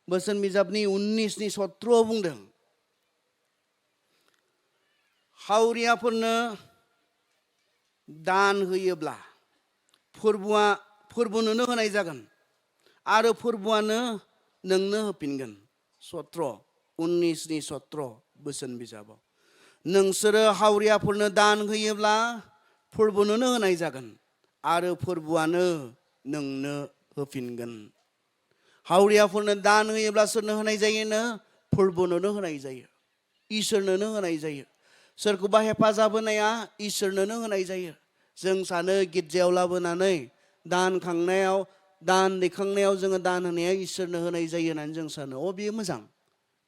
बोसोन बिजाबनि 19नि 17 बुंदों हावरियाफोरनो दान होयोब्ला फोरबोनो होनाय जागोन आरो फोरबोआनो नोंनो होफिनगोन 19नि 17 बोसोन बिजाबाव नोंसोरो हावरियाफोरनो दान होयोब्ला फोरबोनो होनाय जागोन आरो फोरबोआनो नोंनो होफिनगोन हावरियाफोरनो दान होयोब्ला सोरनो होनाय जायोनो फोरबोनो होनाय जायो इसोरनो होनाय जायो सोरखौबा हेफाजाब होनाया इसोरनो होनाय जायो जों सानो गिर्जायाव लाबोनानै दान खांनायाव दान दैखांनायाव जोङो दान होनाया इसोरनो होनाय जायो होननानै जों सानो बेयो मोजां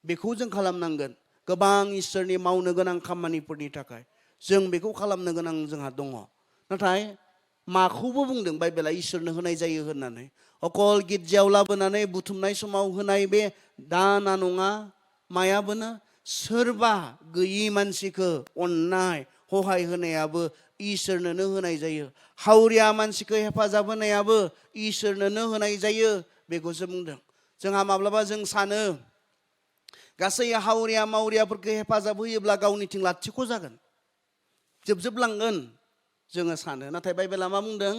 बेखौ जों खालामनांगोन गोबां इसोरनि मावनो गोनां खामानिफोरनि थाखाय जों बेखौ खालामनो गोनां जोंहा दङ नाथाय माखौबो बुंदों बाइबेला इसोरनो होनाय जायो होननानै अकल गिर्जायाव लाबोनानै बुथुमनाय समाव होनाय बे दाना नङा मायाबोनो सोरबा गैयि मानसिखौ अननाय हहाय होनायाबो इसोरनो होनाय जायो हावरिया मानसिखौ हेफाजाब होनायाबो इसोरनो होनाय जायो बेखौसो बुंदों जोंहा माब्लाबा जों सानो गासै हावरिया मावरियाफोरखौ हेफाजाब होयोब्ला गावनिथिं लाथिख' जागोन जोबलांगोन जोङो सानो नाथाय बाइबेला मा बुंदों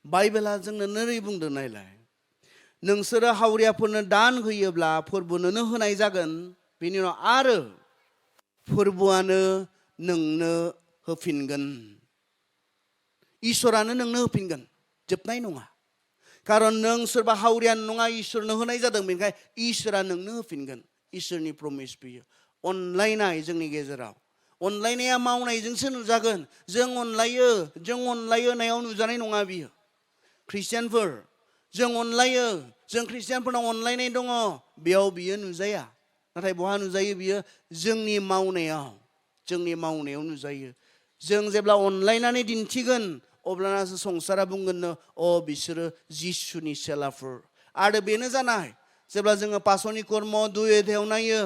बाइबेला जोंनो नोरै बुंदों नायलाय नोंसोरो हावरियाफोरनो दान होयोब्ला फोरबोनो होनाय जागोन बेनि उनाव आरो फोरबोआनो नोंनो होफिनगोन इसोरानो नोंनो होफिनगोन जोबनाय नङा खारन नों सोरबा हावरियान नङा इसोरनो होनाय जादों बेनिखाय इसोरा नोंनो होफिनगोन इसोरनि प्रमिस बियो अनलायनाय जोंनि गेजेराव अनलायनाया मावनायजोंसो नुजागोन जों अनलायो होननायाव नुजानाय नङा बियो ख्रिस्टियानफोर जों अनलायो जों ख्रिस्टियानफोरनाव अनलायनाय दङ बेयाव बियो नुजाया नाथाय बहा नुजायो बियो जोंनि मावनायाव नुजायो जों जेब्ला अनलायनानै दिन्थिगोन अब्लानासो संसारा बुंगोननो बिसोरो जिसुनि सेलाफोर आरो बेनो जानाय जेब्ला जोङो पासनि कर्म 2 अध्यायाव नायो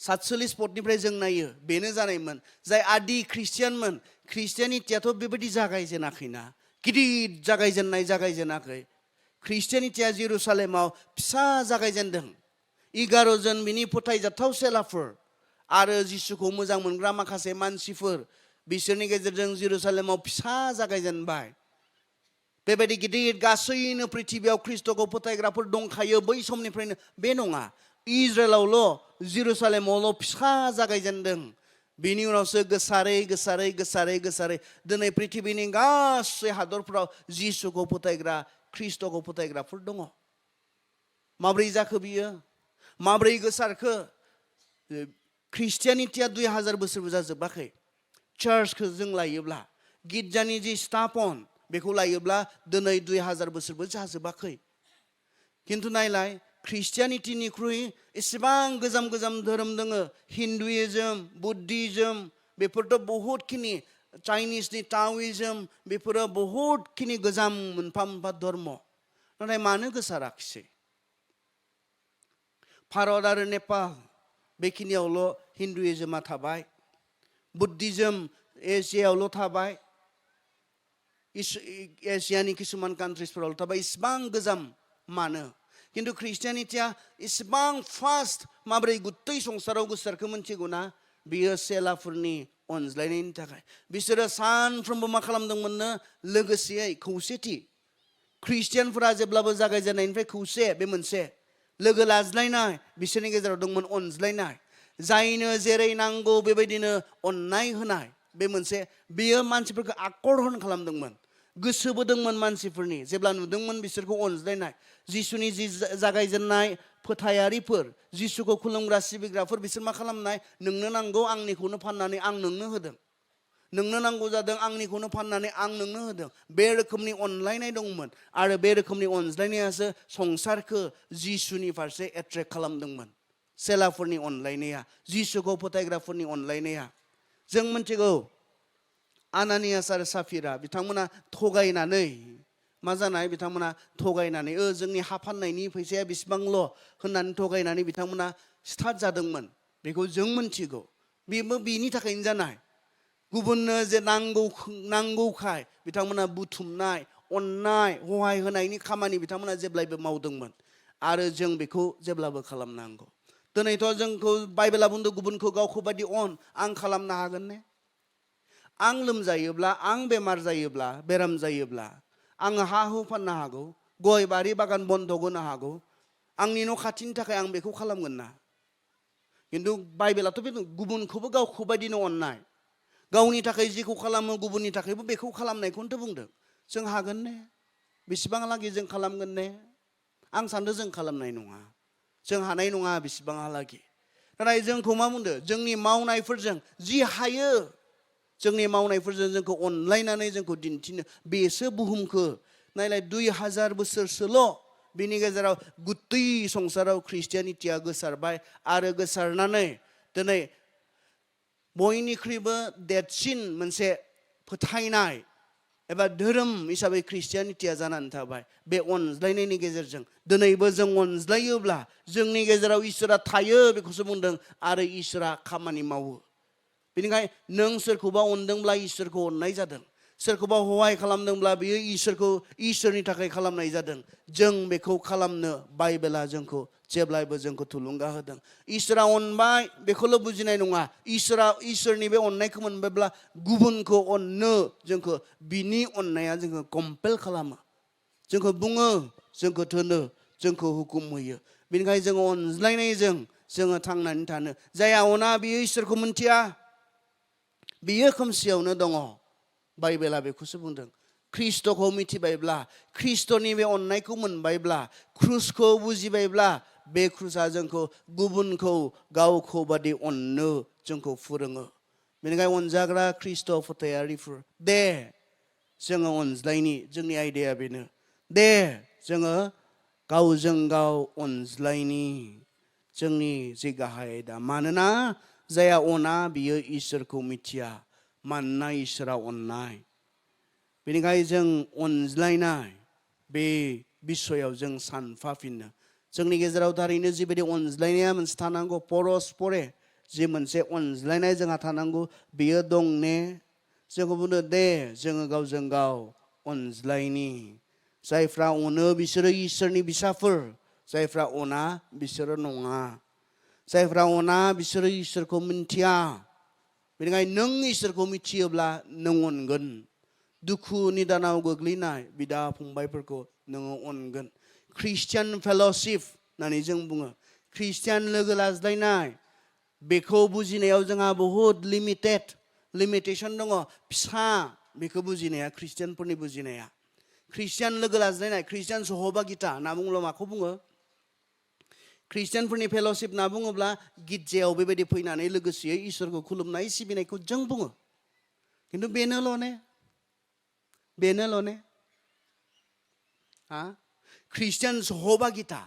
47 पदनिफ्राय जों नायो बेनो जानायमोन जाय आदि ख्रिस्टियानमोन ख्रिस्टियानिटियाथ' बेबायदि जागायजेनाखैना गिदिर जागायजेनाखै ख्रिस्टियानिटिया जेरुसालेमाव फिसा जागायजेनदों 11 जन बिनि फोथायजाथाव सेलाफोर आरो जिसुखौ मोजां मोनग्रा माखासे मानसिफोर बिसोरनि गेजेरजों जेरुसालेमाव फिसा जागायजेनबाय बेबायदि गिदिर गासैनो पृथिबियाव ख्रिस्टखौ फोथायग्राफोर दंखायो बै समनिफ्रायनो बे नङा इजराइलावल' जेरुसालेमावल' फिसा जागायजेनदों बिनि उनावसो गोसारै दिनै पृथिबिनि गासै हादरफोराव जिसुखौ फोथायग्रा ख्रिस्टखौ फोथायग्राफोर दङ माब्रै जाखो बियो माब्रै गोसारखो ख्रिस्टियानिटिया 2000 बोसोरबो जाजोबाखै चार्चखौ जों लायोब्ला गिर्जानि जि स्थापन बेखौ लायोब्ला दिनै 2000 बोसोरबो जाजोबाखै खिन्थु नायलाय ख्रिस्टियानिटिनिख्रुइ एसेबां गोजाम धोरोम दङ हिन्दुइज्म बुद्धिज्म बेफोरथ' बहुतखिनि चाइनिसनि टाओइज्म बेफोरो बहुतखिनि गोजाम मोनफा धर्म नाथाय मानो गोसाराखिसै भारत आरो नेपाल बेखिनियावल' हिन्दुइज्मआ थाबाय बुद्धिज्म एसियायावल' थाबाय एसियानि किसुमान कान्ट्रिसफोरावल' थाबाय इसिबां गोजाम मानो खिन्थु ख्रिस्टियानिटिया इसिबां फास्ट माब्रै गुत्तै संसाराव गोसारखो मोनथिगौ ना बियो सेलाफोरनि अनज्लायनायनि थाखाय बिसोरो सानफ्रोमबो मा खालामदोंमोननो लोगोसेयै खौसेथि ख्रिस्टियानफोरा जेब्लाबो जागायजेननायनिफ्राय खौसे बे मोनसे लोगो लाज्लायनाय बिसोरनि गेजेराव दंमोन अनज्लायनाय जायनो जेरै नांगौ बेबायदिनो अननाय होनाय बे मोनसे बियो मानसिफोरखौ आकर्षण खालामदोंमोन गोसो बोदोंमोन मानसिफोरनि जेब्ला नुदोंमोन बिसोरखौ अनज्लायनाय जिसुनि जि जागायजेननाय फोथायारिफोर जिसुखौ खुलुमग्रा सिबिग्राफोर बिसोर मा खालामनाय नोंनो नांगौ आंनिखौनो फाननानै आं नोंनो होदों नोंनो नांगौ जादों आंनिखौनो फाननानै आं नोंनो होदों बे रोखोमनि अनलायनाय दंमोन आरो बे रोखोमनि अनज्लायनायासो संसारखौ जिसुनि फारसे एट्रेक्ट खालामदोंमोन सेलाफोरनि अनलायनाया जिसुखौ फोथायग्राफोरनि अनलायनाया जों मिथिगौ आनानियास आरो साफिरा बिथांमोना थगायनानै मा जानाय बिथांमोना थगायनानै जोंनि हा फाननायनि फैसाया बेसेबांल' होननानै थगायनानै बिथांमोना स्टार्ट जादोंमोन बेखौ जों मिथिगौ बेबो बेनि थाखायनो जानाय गुबुननो जे नांगौखाय बिथांमोना बुथुमनाय अननाय हहाय होनायनि खामानि बिथांमोना जेब्लायबो मावदोंमोन आरो जों बेखौ जेब्लाबो खालामनांगौ दिनैथ' जोंखौ बाइबेला बुंदों गुबुनखौ गावखौ बायदि अन आं खालामनो हागोन ने आं लोमजायोब्ला आं बेमार जायोब्ला बेराम जायोब्ला आङो हा हु फाननो हागौ गय बारि बागान बन्दक होनो हागौ आंनि न' खाथिनि थाखाय आं बेखौ खालामगोन ना खिन्थु बाइबेलाथ' बे गुबुनखौबो गावखौ बायदिनो अननाय गावनि थाखाय जेखौ खालामो गुबुननि थाखायबो बेखौ खालामनायखौनोथ' बुंदों जों हागोन ने बेसेबांहालागै जों खालामगोन ने आं सान्दों जों खालामनाय नङा जों हानाय नङा बेसेबांहालागै नाथाय जोंखौ मा बुंदों जोंनि मावनायफोरजों जि हायो जोंनि मावनायफोरजों जोंखौ अनलायनानै जोंखौ दिन्थिनो बेसो बुहुमखौ नायलाय 2000 बोसोरसोल' बिनि गेजेराव गुत्तै संसाराव ख्रिस्टियानिटिया गोसारबाय आरो गोसारनानै दिनै बयनिख्रुइबो देरसिन मोनसे फोथायनाय एबा धोरोम हिसाबै ख्रिस्टियानिटिया जानानै थाबाय बे अनज्लायनायनि गेजेरजों दिनैबो जों अनज्लायोब्ला जोंनि गेजेराव इसोरा थायो बेखौसो बुंदों आरो इसोरा खामानि मावो बेनिखायनो नों सोरखौबा अनदोंब्ला इसोरखौ अननाय जादों सोरखौबा हहाय खालामदोंब्ला बियो इसोरनि थाखाय खालामनाय जादों जों बेखौ खालामनो बाइबेला जोंखौ जेब्लायबो जोंखौ थुलुंगा होदों इसोरा अनबाय बेखौल' बुजिनाय नङा इसोरनि बे अननायखौ मोनबायब्ला गुबुनखौ अननो जोंखौ बिनि अननाया जोंखौ कम्पेल खालामो जोंखौ बुङो जोंखौ थोनो जोंखौ हुकुम होयो बेनिखायनो जोङो अनज्लायनायजों जोङो थांनानै थानो जायहा अना बियो इसोरखौ मिन्थिया बियो खोमसियावनो दङ बाइबेला बेखौसो बुंदों ख्रिस्ट'खौ मिथिबायब्ला ख्रिस्ट'नि बे अननायखौ मोनबायब्ला क्रुसखौ बुजिबायब्ला बे क्रुसआ जोंखौ गुबुनखौ गावखौ बादि अननो जोंखौ फोरोङो बेनिखायनो अनजाग्रा ख्रिस्ट' फोथायारिफोर दे जोङो अनज्लायनि जोंनि आयदाया बेनो दे जोङो गावजों गाव अनज्लायनि जोंनि जे गाहाय आयदा मानोना जायहा अना बियो इसोरखौ मिथिया मानोना इसोरा अननाय बेनिखायनो जों अनज्लायनाय बे बिसयाव जों सानफाफिननो जोंनि गेजेराव थारैनो जिबायदि अनज्लायनाया मोनसे थानांगौ परस्परे जि मोनसे अनज्लायनाय जोंहा थानांगौ बियो दं ने जोंखौ बुंनो दे जोङो गावजों गाव अनज्लायनि जायफ्रा अनो बिसोरो इसोरनि फिसाफोर जायफ्रा अना बिसोरो नङा जायफ्रा अना बिसोरो इसोरखौ मिन्थिया बेनिखायनो नों इसोरखौ मिथियोब्ला नों अनगोन दुखु निदानाव गोग्लैनाय बिदा फंबायफोरखौ नोङो अनगोन ख्रिस्टियान फेल'शिप होननानै जों बुङो ख्रिस्टियान लोगो लाज्लायनाय बेखौ बुजिनायाव जोंहा बहुद लिमिटेसन दङ फिसा बेखौ बुजिनाया ख्रिस्टियानफोरनि बुजिनाया ख्रिस्टियान लोगो लाज्लायनाय ख्रिस्टियान सहबागिता होनना बुङोब्ला माखौ बुङो ख्रिस्टियानफोरनि फेल'शिप होनना बुङोब्ला गिर्जायाव बेबायदि फैनानै लोगोसेयै इसोरखौ खुलुमनाय सिबिनायखौ जों बुङो खिन्थु बेनोल' ने ख्रिस्टियान सहबागिता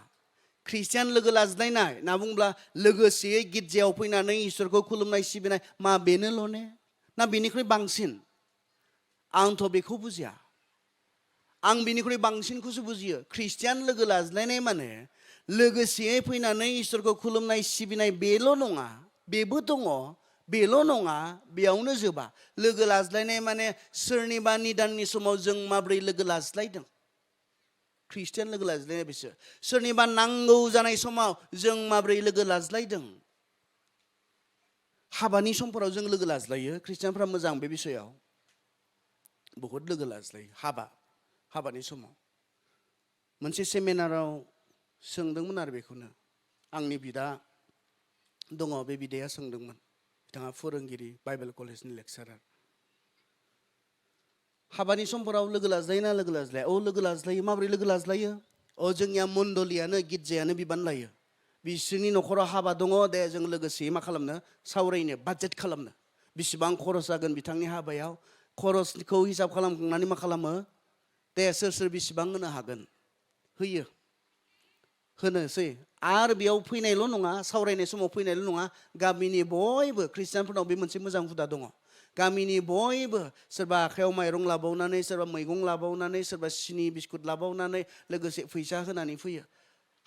ख्रिस्टियान लोगो लाज्लायनाय होनना बुङोब्ला लोगोसेयै गिर्जायाव फैनानै इसोरखौ खुलुमनाय सिबिनाय मा बेनोल' ने ना बेनिख्रुइ बांसिन आंथ' बेखौ बुजिया आं बिनिख्रुइ बांसिनखौसो बुजियो ख्रिस्टियान लोगो लाज्लायनाय माने लोगोसेयै फैनानै इसोरखौ खुलुमनाय सिबिनाय बेल' नङा बेबो दङ बेल' नङा बेयावनो जोबा लोगो लाज्लायनाय माने सोरनिबा निदाननि समाव जों माब्रै लोगो लाज्लायदों ख्रिस्टियान लोगो लाज्लायनाय बिसोर सोरनिबा नांगौ जानाय समाव जों माब्रै लोगो लाज्लायदों हाबानि समफोराव जों लोगो लाज्लायो ख्रिस्टियानफ्रा मोजां बे बिसयाव बहुद लोगो लाज्लायो हाबानि समाव मोनसे सेमिनाराव सोंदोंमोन आरो बेखौनो आंनि बिदा दङ बे बिदाया सोंदोंमोन बिथाङा फोरोंगिरि बाइबेल कलेजनि लेक्सारार हाबानि समफोराव लोगो लाज्लायोना लोगो लाज्लाया लोगो लाज्लायो माबोरै लोगो लाज्लायो जोंनिया मण्डलियानो गिर्जायानो बिबान लायो बिसोरनि न'खराव हाबा दङ दे जों लोगोसे मा खालामनो सावरायनो बाजेट खालामनो बेसेबां खरस जागोन बिथांनि हाबायाव खरसखौ हिसाब खालामखांनानै मा खालामो दे सोर बेसेबां होनो हागोन होनोसै आरो बेयाव फैनायल' नङा सावरायनाय समाव फैनायल' नङा गामिनि बयबो ख्रिस्टियानफोरनाव बे मोनसे मोजां हुदा दङ गामिनि बयबो सोरबा आखायाव माइरं लाबावनानै सोरबा मैगं लाबावनानै सोरबा सिनि बिस्कुट लाबावनानै लोगोसे फैसा होनानै फैयो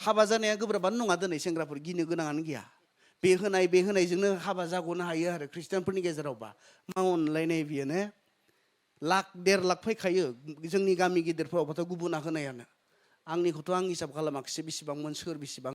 हाबा जानाया गोब्राबानो नङा दिनै सेंग्राफोर गिनो गोनाङानो गैया बे होनायजोंनो हाबा जाग'नो हायो आरो ख्रिस्टियानफोरनि गेजेरावबा मा अनलायनाय बियो ने 1,00,000 1,50,000 फैखायो जोंनि गामि गिदिरफोरावबाथ' गुबुना होनायानो आंनिखौथ' आं हिसाब खालामाखिसै बेसेबांमोन सोर बेसेबां